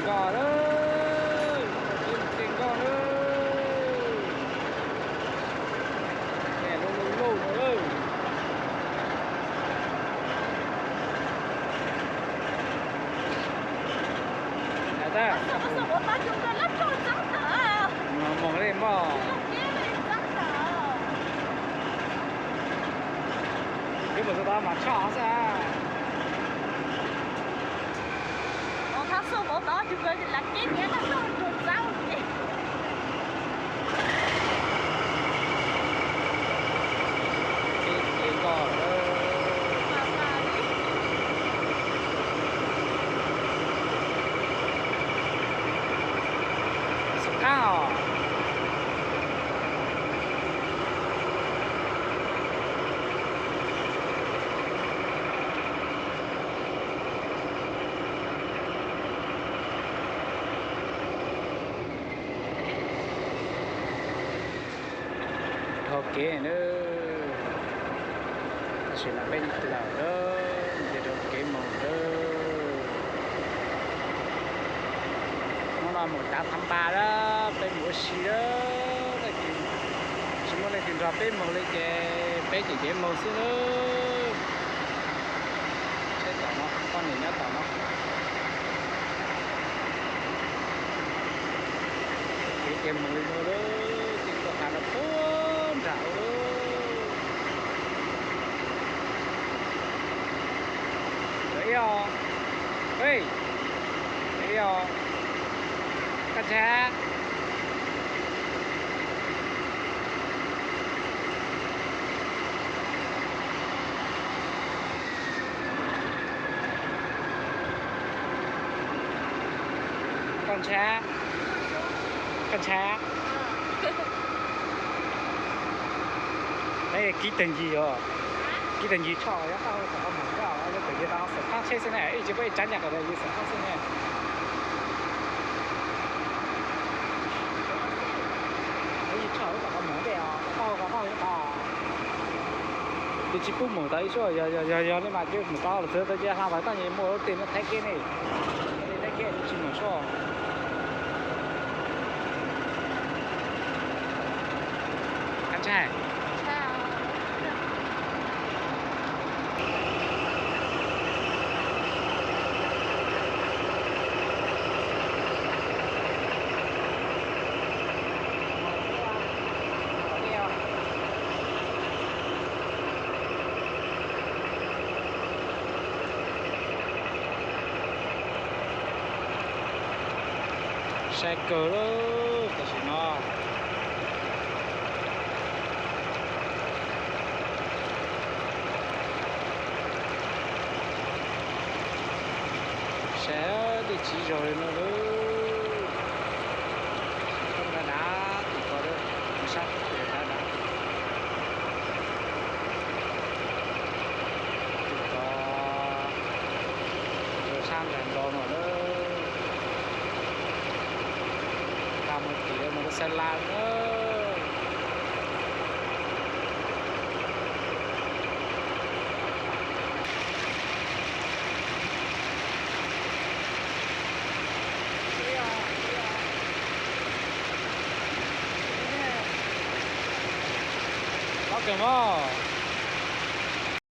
Nkoj lawm, mus txij nkoj lawm. Nws loj loj loj no lawm. Tab, moog li mog. Wb mus txog tod mas tshoj xwb. Xov qab os. Dhau kev na, tam sim no peb lawm na, nce dhau kev mus lawm. Hnub no mus tav Thaj Npas lawm, peb mus ua si lawm, tsis muaj leej twg nrog peb mus li ces peb cem cev mus xwb lawm. Tsheb tom no, poj niam nyob tom no. Kev ces mus li no lawm, ces koj tas no puag nram lawm. Ib os, ib os, koj ntshai. Koj ntshai, koj ntshai. Kib tag ncig os, kib tag ncig tshoj yog qoj tom qhov muag, yog pem yus tau xeem qab tsheb xwb ne, ib tsis muaj ib tsav nyaj kom yus xeem qab xwb ne. Yus tshoj tom qhov muag ntej os, qoj qoj qoj. Yus tsis pub mus tau ib suab, yog yog yog li mas cia mus tau los txog tau ces hla vas toj ces muaj lub teg no Thaib Keb ne. Thaib Keb tsis mus suab. Koj ntshai. Sai kawg lawm tam sim no. Sai dej tsis zoo li no lawm. Koj nqa dav tus ko, sab dav dav. Tus ko sab nram nkaus no lawm. Nqa mus tim lawv mus rau Xab Las na. Paub kawg mog.